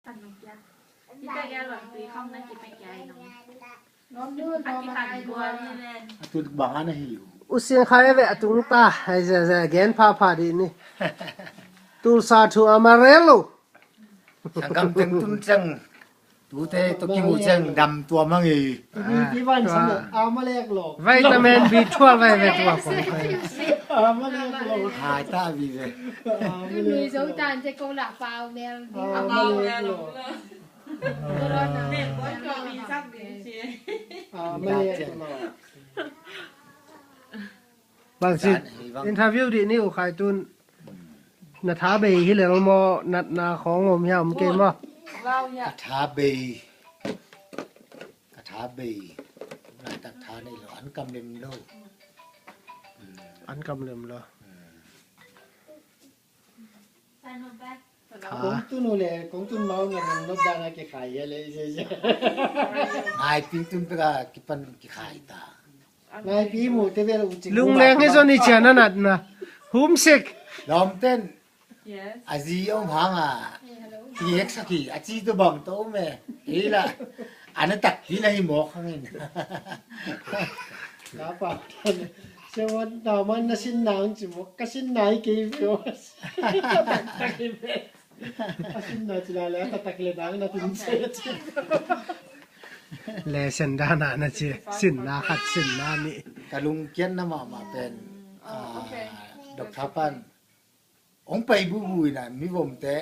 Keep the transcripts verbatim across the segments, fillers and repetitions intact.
A tu bang a na hi uh. U Sian Khai ve a tung ta, hai ze ze gen pha pha di ni. Tulsa thu Amarillo. Sangkam teng tun ceng. Tute to kimu ceng dam tua mang i. Pi van sam Amalek lo. Vitamin B twelve ve ve tua kong kai. Amalek lo. Hai ta bi ve. Amalek lo. Nui zo tan te ko la pau mel. Amalek lo. Amalek lo. Bang si interview di ni U Khai tun. Na tha bei hi lel maw, natna khawng om hiam kei maw? Ka tha bei. Ka tha bei. Laitak tha nei lo, an kam lem lo. An kam lem lo. Kong tun uh le kong tun mau na nong nop dana kikhai hi le. Ngai ping tun peka kipan kikhai ta. Ngaipi mu te vel u cik. Lungleng hi zon i cian a natna. Homesick. Lawmten. Yes. A zi om hang a. Ki hek sak hi. A ci tu bang to me. Ei la. Ana tak hi la hi mawk hangin. Ka pa. Se wan ta man na sin nang ci mawk. Ka sin nai kei pio. Tak tak hi me. A sin na ci la le. Tak tak le nang na tin se. Lesson dana na ci, sinna khat, sinna nih. Ka lungkiatna mahmah pen, ah, Doctor pan hong pai bubu ina, mivomte,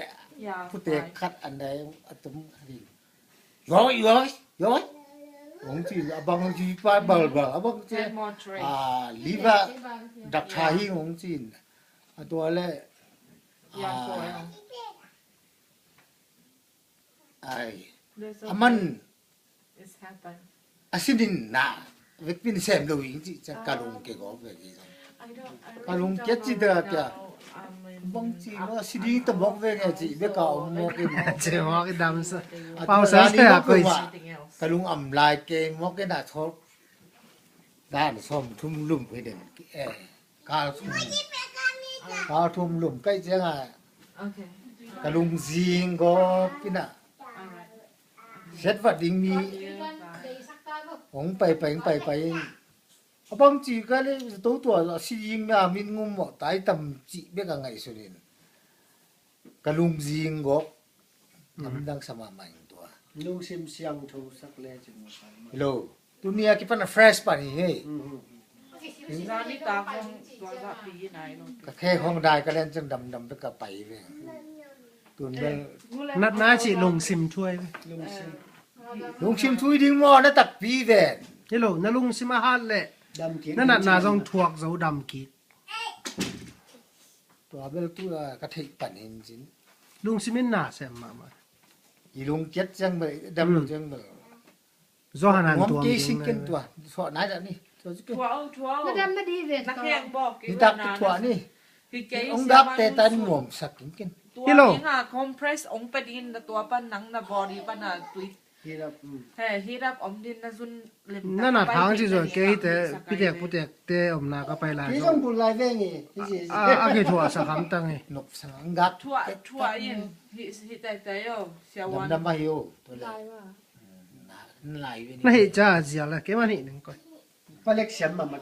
pute khat an dai a tum ri. Yoi, yoi, yoi. Hong ci a bang ci pa bal bal a bang ci, ah, liver, Doctor hi hong ci. A tua le, ah, ai, a man a sinin na vekpin sem lo ing ci ciang ka lung ke gawp vek hi zong. Ka lung ke ci da kia. Bang ci lo a sinin ta mawk vek nge ci bek ka om mawk in. Ci mawk i dam sa. Pau sa sa ya koi. Ka lung am lai ke mawk in a thok. Dan sawm thum lum koi den. Eh. Kal thum, kal thum lum kai cianga ka lungzing gawp ina set vat ding mi hong pai pai hong pai pai. A bang ci ka le to tua a si ding mi a min ngum mawh tai tam ci bek a ngaihsun in. Ka lungzing gawp. Namdang sa mahmah ing tua. Lungsim siangtho sak le cin. Hello. Tuni a kipan a fresh pan hi hei. Zani ta khong tua za pi nai lo. Ka khe khong dai ka len cang damdam bek ka pai ve. Tun bel. Natna ci lungsim thuai ve. Lungsim. Lungsim thui ding maw na takpi ven. Hello, na lungsim a hat leh na natna zong thuak zo dam kik. Tua bel tu a ka theih pan in cin. Lungsim in na sem mahmah. I lungkiat ciang bel, i dam lo ciang bel. Johan an tuam kei ding sing ken tua. Suah nai dah ni. Tua ci ken. Tua o, tua o. Na dam na di ven. Na kheng bawk. Ni tak tu tua ni. Ong gak te tan nuam sak ken ken. Tua hi lo. Ong pe din na tua pan nang na body pan a tui. Heat up, mm. He, heat up om din na zun lem. Na na thang ci zon kei te pitek putek te om na ka pai lai. Ki zong bul lai veng e. A, a ki thua sa kham tang e. Nok sa ngak. Thua, thua in. Hi, hi tai tai o. Sia wan. Dam dam a hi o. Lai wa. Na lai ve ni. Na hi cha zia la ke ma ni ning koi. Palek siam ma ma.